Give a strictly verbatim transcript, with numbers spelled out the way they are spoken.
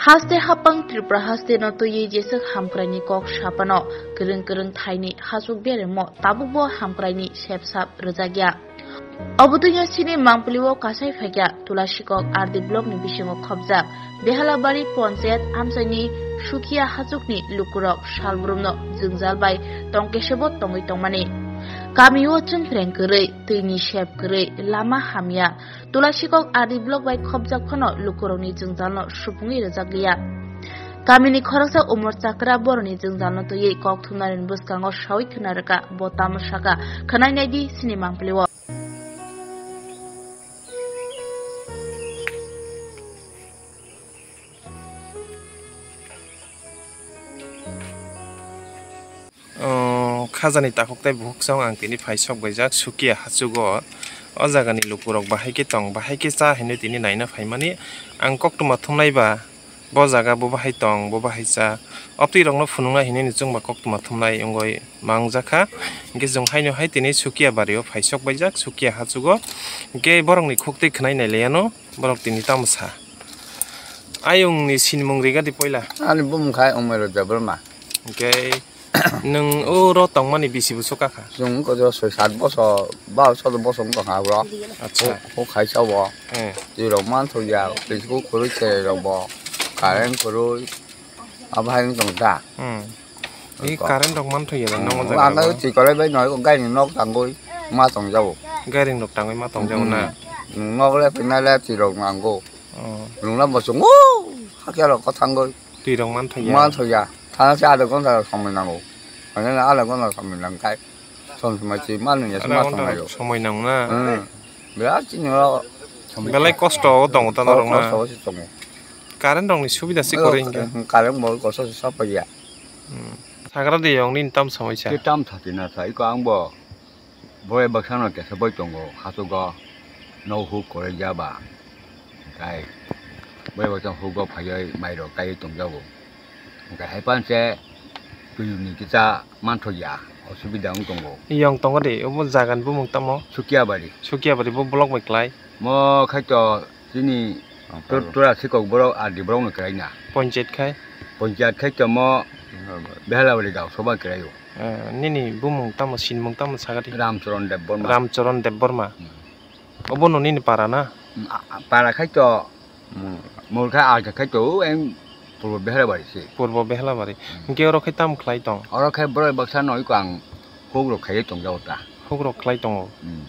Haste hapang Tripura haste no twiwi jeswk hamkraini kok sapano kwrwng kwrwng thaini hachuk beremo tabukbo hamkraini sepsap rwjakya. Obo twino chini Mangpili o kasai phaikya Tulasikok R D block ni bisingo khopjak Behalabari Ponchayat amchaini Sukhia hachukni lukurok salbrumno jwngjal bai tongkesebo tongwi tongmani. Kami o chwngphreng kwrwi, twini sep kwrwi, lama hamya, Tulasikok R D block bai khopjak phano lukurokni jwngjalno supungwi rwjakliya. Kamini khoroksa Umor Chakra boroni jwngjalno twiwi kok thumnairokni bwskango sawi khna rwkha, bo tamo sakha, khwnai naidi chini Mangpili o. O khajani takhuk tei bukhuk chwng ang tini phai sok baijak Sukia hachugo. O jagani lukurok bahai khe tong, bahai khe cha hinwi tini naina phaimani. Ang koktwma thumnai ba, bo jaga bo bahai tong, bo bahai cha. O twi rokno phunukna hinwi ni chwngba koktwma thumnai wngwi mangjakha. Hinkhe chwng haino hai tini Sukia bario phai sok baijak, Sukia hachugo. Hinkhe borokni khuk twi khwnai nai laiano, borok tini tamo sa. Ayungni sinimung rigadi poila. Ani bumung khai Umero Debbarma. Hinkhe nwng oro tongmani bisi bwswk kakha? Chwng wngkha soi sat bosor, ba sodor bosor wngkha kha bro. Acha. Huk khai sa bo. Eh. Twi rok man thok ya, twi khurui cherei rok bo. Current khurui. Abo hai wng tong da. Hmm. I current rok man thok ya, nang o jaga. Ano twi kolai bai noi, gaini nok tangwi ma tong jabo. Gairing rok tangwi ma tong jabo na. Nok le pina le twi rok nango. Oh. Lungna bo chungo, hakya rok ko thangwi. Twi rok man thok ya. Man thok ya. Thana se adha ghonta somoi nango. Mane adha ghonta somoi nang kai. Som somoi chi man ya. Adha ma ghonta thong ayo. Somoi nang na. Hmm. Birat chini ro. Belai kosto o tongo ta norok na. Kosto o si tongo. Current rok ni subida si kwrwi hinkhe. Current bo kosto si sapa ya. Hmm. Sagra de yong ni tam somoi sa. Ke tam thati na sa iko ang bo. Borok baksa no kesa boi tongo, hachugo, no huk kwrwi ya ba. Tei borok baksa hugo phaiwi mai rok kaiwi tongjago. Hwnkhe hai phan se twi ni kisa manthok ya, osubida wng tongo. Yong tongo de, obo jaga ni bumung tamo? Sukiabari. Sukiabari bo block bai kwlai? Mo khai to chini Tura sikok borok R D borok no kwlai na. Ponchayat khai? Ponchayat khai to mo Behalabari gao soba kwlai o. Eh, nini bumung tamo, sinimung tamo sagadi? Ramcharan Debbarma. Ramcharan Debbarma. Hmm. Obo no nini para na? Hmm, a, a, para khai to, hmm, mol khai alka khai to, o eng Purbo Behalabari se. Purbo Behalabari. Hmm. Hinkhe oro khai tamo khlai tong? Oro khai borok baksa no iko ang huk rok khai tong jao ta. Huk rok khlai tongo? Hmm.